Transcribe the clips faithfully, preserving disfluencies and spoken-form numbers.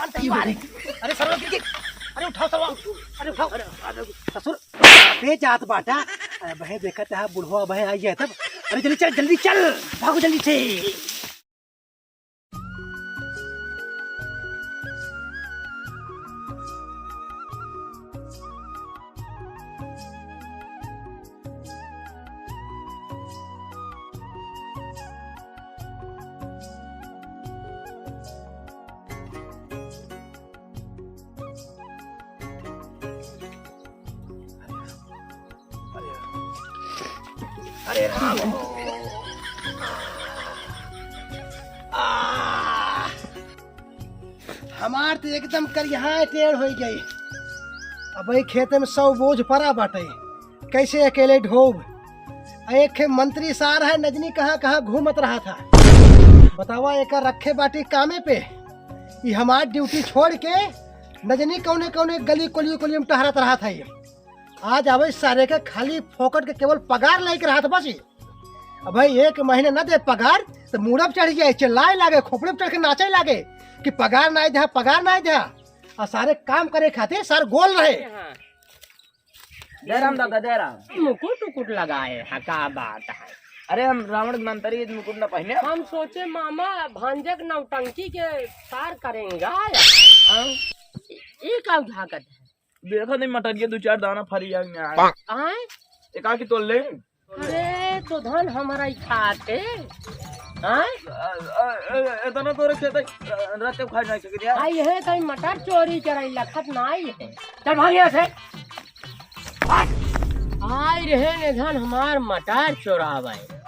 अरे, अरे, सरवा गिर गई। अरे, उठाओ, सरवा। अरे, उठाओ। ससुर, बे जात बाटा। अरे, बहे देखत है, बुढ़वा बहे आई है तब। अरे, जल्दी चल, जल्दी चल। भागो जल्दी से। अरे राम। आ, हमार तो एकदम करिहा टेढ़ होइ गई। अब ई खेते में सौ बोझ परा बाटे, कैसे अकेले ढोब? आ एक खे मंत्री सार है, न जनी कहाँ कहाँ घूमत रहत है। बतावा, एका रखे बाटी कामे पे, ई हमार ड्यूटी छोड़ के न जनी कौने कौने गली कोलियो कोलियो में टहरत रहत है। आज आवे सारे के खाली फोकट के केवल पगार लेके रहत बस ही। अब भाई एक महीने न दे पगार तो मूड़ा पे चढ़ जाए, चिल्लाए लागे, खोपड़े पे चढ़ के नाचे लागे कि पगार नाहीं द्या, पगार नाहीं द्या। आ सारे काम करे खातिर सार गोल रहे। जय राम दादा, जय राम। मुकुट उकुट लगाए है, का बात है? अरे हम रावण के मंत्री मुकुट न पहने। हम सोचे मामा भांजक नौटंकी के सार करेंगे। हाँ? ये का झाकत है? देखा नहीं मटरिया दो चार दाना फरी आग में आए। आए? एक आके तोड़ ले। अरे तो धन हमारा ही खाते। हाँ? अ, अ, अ, इतना तोरे खेत है, अ, रात के खा नहीं सके यार। आई है कहीं मटर चोरी करे लखत नहीं है। चल भाग यहाँ से। भाग। आई रहे ने धन हमार मटर चोरावे।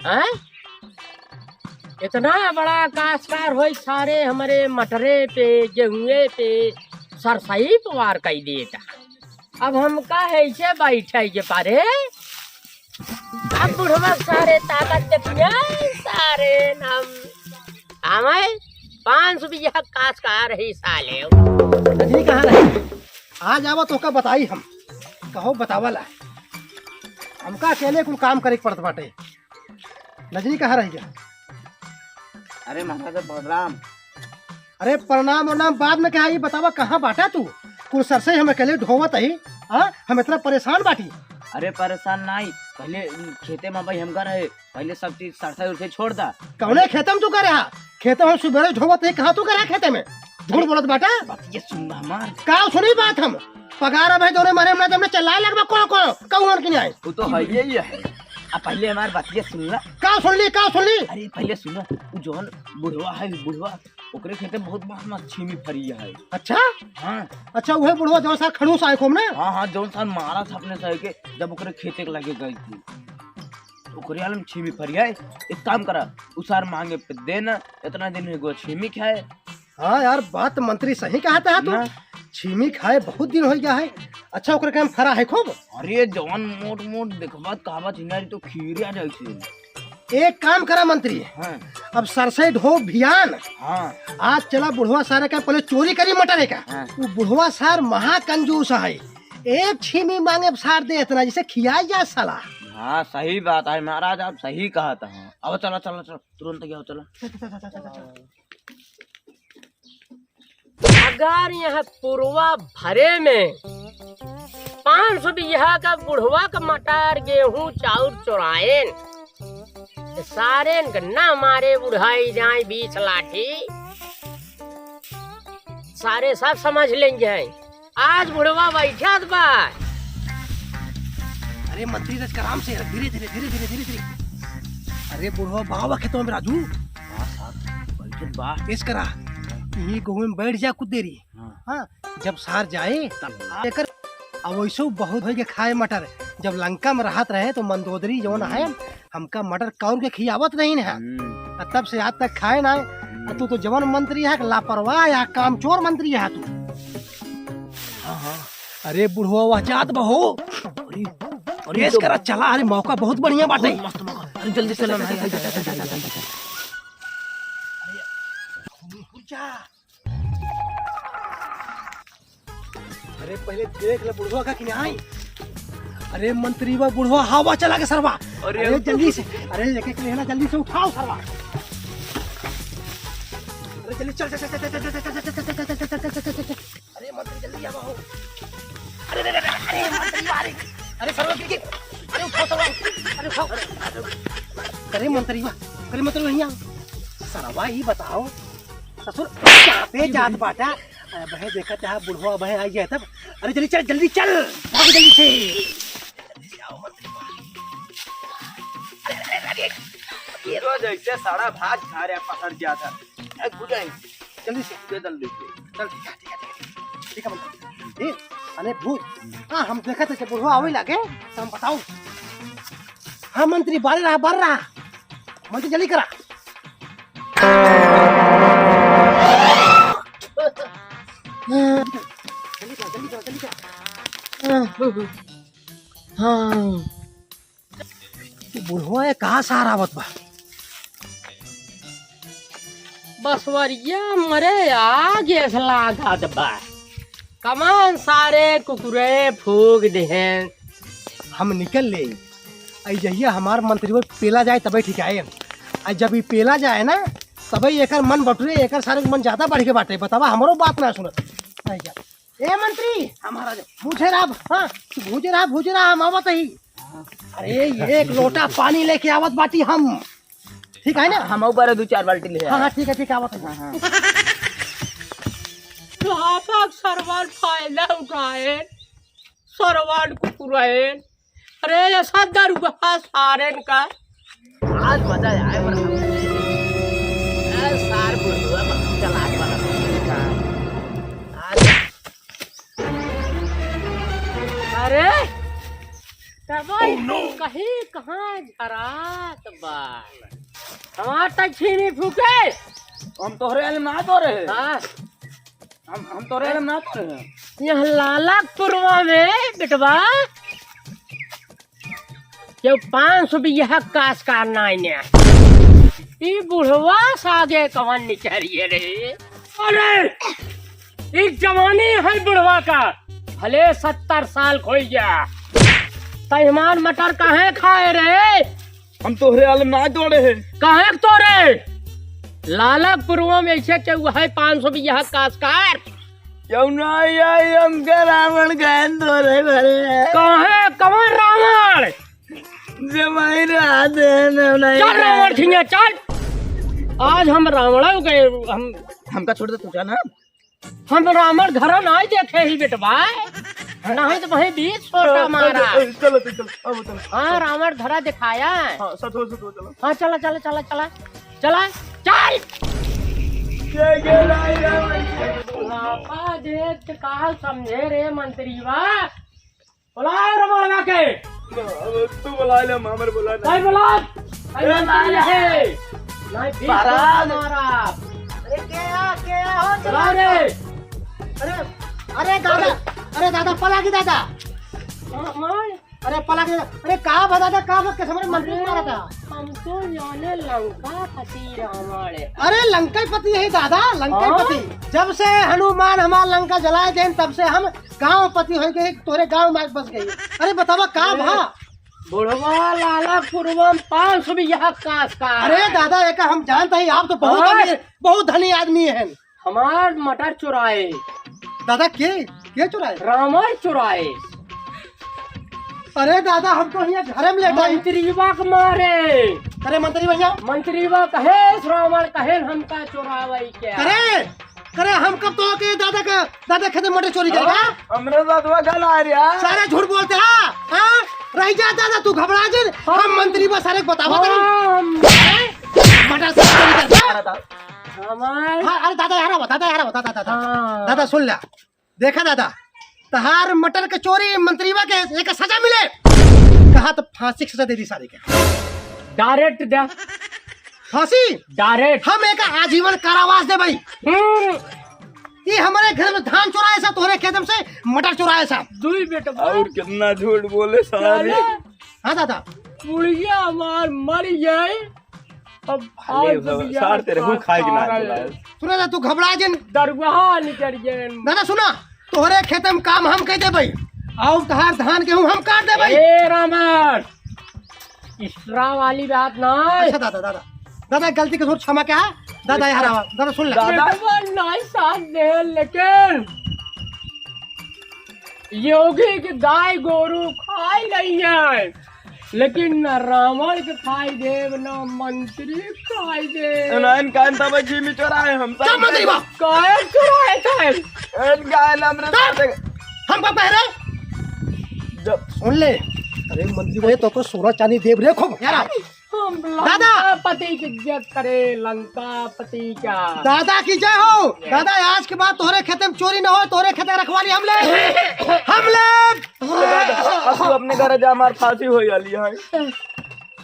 हैं? इतना बड़ा काश्तकार होई, सारे हमरे मटरे पे, गेहुए पे सरसई पवार कई देता। अब हम का है इसे बैठे के पारे? अब बुढ़वा सारे ताकत देखिए, सारे नाम हमें पाँच सौ बीघा काश्तकार ही साले। रजनी कहाँ रहे? आ जावा तो का बताई हम। कहो बतावला। हमका अकेले कुल काम करे के पड़त बाटे। रजनी कहाँ रह गया? अरे महाराज प्रणाम। अरे प्रणाम और नाम बाद में कहा, ये बतावा कहाँ बाटा तू? कुल सरसई हम अकेले ढोवत ही, हाँ? हम इतना परेशान बाटी। अरे परेशान नाई, पहले खेते में भाई हमका रहे, पहले सब चीज सरसई उरसई छोड़ दा। कौने खेते में तू करे हा? खेते में सुबेरे ढोवत ही, कहाँ तू करे हा खेते में? झूठ बोलत बाटा। बात ये सुन ना हमार। का सुनी बात हम? पगार अब है दोनों महीने में ना, तुमने चिल्लाए लगबा, कौन, कौन, कौन, कौन के नहीं आए? वो तो है, यही है। अब पहले हमार बात ये सुन ला। का सुन ली, का सुन ली? अरे पहले सुन, वो जौन बुढ़वा है, बुढ़वा, ओकरे खेते बहुत मस्त मस्त छीमी फरी है। अच्छा? हाँ। अच्छा, वही बुढ़वा जौन सार खड़ूस आए खूब ना? हाँ, हाँ, जौन सार मारा था अपने सार के, जब ओकरे खेते के लगे गई थी। ओकरे आलम छीमी फरी है। एक काम करा, उ सार मांगे पे देना, इतना दिन है गो छीमी खाए। हाँ यार, बात मंत्री सही कहा था तू। ना। छीमी खाए बहुत दिन हो गया है। अच्छा, ओकरे काम फरा है खूब? अरे जवान मोट मोट देखबा कहबा छिनारी तो खीरिया जैसे। एक काम करा मंत्री, हाँ। अब सरसई ढो भियान। हाँ। आज चला बुढ़वा सारे का पहले चोरी करी मटर का। हाँ। वो बुढ़वा सार महा कंजूस है। एक छीमी मांगे सार दे इतना, जिसे खियाई जा साला। हाँ, सही बात है महाराज, आप सही कहा था। हाँ। अब चला, चला, चला, तुरंत गया, चला। अगर यह पुरवा भरे में पाँच सौ बीघा का बुढ़वा का मटर, गेहूं, चाउर चोराएन, तो सारेन के ना मारे बुढ़ाई जाए बीस लाठी, सारे सब समझ लेंगे। आज बुढ़वा बैठत बा। अरे मंत्री रज, आराम से, धीरे, धीरे, धीरे, धीरे, धीरे। अरे बुढ़वा बाबा खेतवा में राजू। हाँ साहब, बैठत बा। ऐस करा, यही गहूं में बैठ जा कुछ देरी। हाँ। हाँ, जब सार जाए, तब। एकर, अब वैसे बहुत होई के खाए मटर। जब लंका में रहत रहे तो मंदोदरी जौन हम्म। है, हमका मटर कौर के खियावत रही ना। हम्म। आ तब से आज तक खाए ना। हम्म। आ तू तो जवन मंत्री है, लापरवाह या कामचोर मंत्री है तू। हाँ, हाँ। अरे बुढ़वा, वह जात बहो। अरे, अरे, ऐस तो करा, चला, अरे मौका बहुत बढ़िया बाटे। बहुत मस्त मौका। अरे जल्दी चला ना। अरे, जा। अरे पहले देख ले बुढ़वा का कि नहीं। अरे मंत्री बा बुढ़वा, हवा चला के सरवा। अरे अरे जल्दी से, अरे लेके के लेना, जल्दी से उठाओ सरवा। अरे जल्दी चल, चल, चल। अरे मंत्री जल्दी आवा हो। अरे, अरे, अरे, अरे, मंत्री बा रे। अरे सरवा गिर गई। अरे उठाओ सरवा। अरे उठाओ। अरे मंत्री बा। अरे मंत्री बा, हियाँ। सरवा ई बताओ। ससुर, कहाँ पे जात बाटा? अबे देखा चाहे बुढ़वा अबे आई जाए तब। अरे जल्दी चल, जल्दी चल। भाग जल्दी से। ये रोज ऐसे सारा भाग खा रहा पकड़ गया था। ए, गुजाई, जल्दी से। दे दल दे। चल, ठीक है, ठीक है, ठीक है, ठीक है। ठीक है, मंत्री। ए, अरे भूत, हाँ, हम देखा थे, जब बुढ़वा आवे लागे, तो हम बताओ। हाँ, मंत्री, बारे रहा, बारे रहा। मंत्री, जल्दी करा। जल्दी करा, जल्दी करा, जल्दी करा। हाँ। बुढ़वा ये कहाँ से आवत बा? बसवरिया मरे आगे से लागत बा। कमान सारे कुकुरे फूक देहें। हम निकल ले। आई जहिया हमार मंत्री वो पेला जाए तबे ठीक आए। आ जब ई पेला जाए ना, तबे एकर मन बटुरे, एकर सारे मन ज्यादा बढ़ के बाटे। बतावा, हमरो बात ना सुनत। आई जा। ए मंत्री, हम आ रहा। भूजे रहा, हाँ, भूजे रहा, भूजे रहा, हम आवत ही। अरे, एक लोटा पानी लेके आवत बाटी हम। ठीक है ना? हम ऊपर दो चार बाल्टी ले हाँ, आए। हाँ, ठीक है, ठीक है, आवत है। हाँ, हाँ। तो आप सरवन फायदा उठाए, सरवन कुकुराए। अरे, ये सब दरुआ सारेन का। आज मजा आए, पर हम, ए, सार बुढ़वा, पर हम चला के वाला का। आज अरे, तबई कहीं कहाँ झरात बा? हमार तक छीनी फूके। हम तोहरे आले ना तो रहे। हाँ। हम, हम तोहरे आले ना तो रहे। यहाँ लालकपुरवा में, बेटवा, केहू पाँच सौ बीघा कास का नाई ने। ई बुढ़वा सागे कवन निचरिए रे? अरे, ई जवानी है बुढ़वा का, भले सत्तर साल खोई गया। तैमान मटर काहे खाए रे? हम तोहरे आलम ना तोड़े हैं। काहे के तोड़े? लालकपुरवा में ऐसे केहू है पाँच सौ बीघा कास का? क्यों ना आई, आई हमका रावण गहन तोरे भरे। काहे? कवन रावण? जमाई रात है, ना, ना, चल ना। रावण खिंगा, चल। आज हम रावण के, हम हमका छोड़ दे, तू जा ना। हम रावण घरा नाई देखे ही बेटवा। नहीं तो वहीं बीच छोटा हाँ, मारा। चलो, चलो, चलो, अब चलो। हाँ, रावण घरा दिखाया है। हाँ, सत हो, सत हो, चलो। हाँ, चला, चला, चला, चला। चला, चल। ये, ये, रावण के। आपा देख के का समझे रे मंत्री बा? बुलाओ रे मरवा के। अब तू बुला ले, मामर बुला ले। भाई बुला। भाई ए, मंत्री मारा। है। नहीं, बीच महाराज। मारा। अरे, के आ, के आ, हो, बुलाओ रे। अरे, अरे दादा, अरे दादा, पलागी दादा। हाँ, मार। अरे पलागी दादा, अरे का बा दादा, का बा, कैसे हमारे मंत्री अरे, मारा था? हम तो जाने लंका पति रावण है। अरे लंका पति यही दादा, लंका हाँ? पति। जब से हनुमान हमार लंका जलाए देन, तब से हम गांव पति हो गए, तोरे गांव में बस गई। अरे बतावा का अरे, भा? बुढ़वा लाला पुरवम पाँच सौ बीघा कास का। अरे दादा, एका हम जानत ही, आप तो बहुत हाँ? अमीर, बहुत धनी आदमी हैं। हमार मटर चुराए। दादा के, के चुराए? रावण चुराए। अरे दादा, हम तो हियाँ घरे में लेटा ही। मंत्री बा के मारे। अरे मंत्री भैया। मंत्री बा कहे, रावण कहे हमका चुरावे के। अरे करे हम कब तो के दादा का, दादा खेते मटर चोरी करेगा? हाँ? हमरे साथ वो गल आ रहा। सारे झूठ बोलते हैं, हाँ? रह जा दादा, तू घबरा जिन, हाँ। हम मंत्री बा सारे को बतावा करी। हाँ, हम मटर से चोरी करता। हमार हाँ, अरे दादा यार, दादा यार, दादा, दादा। हाँ। दादा सुन ला, देखा दादा, तहार मटर के चोरी मंत्री बा के एक सजा मिले, कहा तो फांसी के सजा दे दी सारे के। Direct दे। फांसी? Direct। हम एक आजीवन कारावास दे भाई। हम्म। ये हमारे घर में धान चुराए सा, तोहरे खेत में से मटर चुराए सा। दुई बेटा बा। और कितना झूठ बोले साले। साले। हाँ दादा। बुढ़िया हमार मर गए। अब अरे आज बाबा, दुनिया सार तेरे का मुंह खाए के ना सारा बोला है। सुना ना, तू घबरा जिन। दरुआ निकल गए। दादा सुना, तोहरे खेत में काम हम कह दे भाई। आओ तहार धान गेहूं हम काट दे भाई। ए रामन, इसरा वाली बात ना। अच्छा दादा, दादा, दादा गलती के झूठ क्षमा क्या है? दादा, यहाँ आवा, दादा, सुन ले। दादा। बेटवा नाई साथ दे, लेकिन योगी के गाय गोरू खाई नहीं है, लेकिन न रावण के खाई देब, न मंत्री के खाई देब। ना, इनका, इनका भाई जिमी चोराए हम सब। चुप मंत्री बा। काहे चोराए थे? इनका है ना, हमरे चुप। साथ है। हमको कह रहे? जब सुन ले। अरे मंत्री भाई, तो को सोना चांदी देब रे खूब। यार, हम दादा। लंकापति की इज्जत करे, लंकापति का। दादा की जय हो। दादा, आज के बाद तोहरे खेते में चोरी न हो, तोहरे खेते रखवाली हम ले, हम ले। अब तू अपने घर जा, हमार फांसी होई वाली है।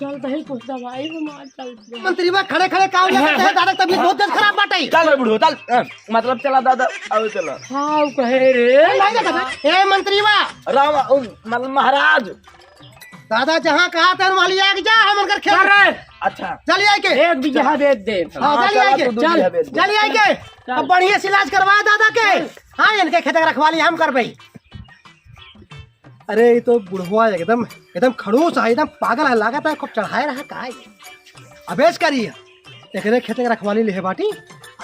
चल दही कुछ दवाई बीमार चल। मंत्री बा खड़े खड़े का हो जाता है, दादा की तबीयत बहुत तेज खराब बाटे। चल रे बुढ़ो, चल। हाँ, मतलब चला दादा, आओ चला। हाँ, कहे रे। नहीं दादा, ए मंत्री बा। राम, उ, मतलब महाराज। दादा जहाँ कहा था वहाँ लिया के जा, हम उनकर खेत। चल रे। अच्छा। चल आए के। एक बीघा बेच दे। हाँ, हाँ, चल आए चला के। तू दू चल। बीघा बेच दे। चल आए के। चल। अब बढ़िया से इलाज करवाए दादा के। हाँ, इनके खेत के रखवाली हम करबे। अरे, ये तो बुढ़वा एकदम, एकदम खड़ूस है, एकदम पागल है, लागत है, खूब चढ़ाए रहा का है। अबेज करी है, एकरे खेत के रखवाली लेहे बाटी,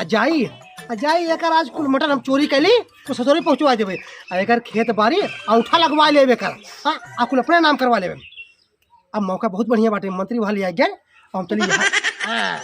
आ जाई, आ जाई, एकर आज कुल मटन हम चोरी कैली, तो ससुरी पहुँचवा देबे। आ एकर खेत बारी औंठा लगवा लेबे कर, हाँ, आ कुल अपने नाम करवा लेबे। अब मौका बहुत बढ़िया बाटे, मंत्री वहाँ ले आ गए, हम चली यहाँ। हाँ।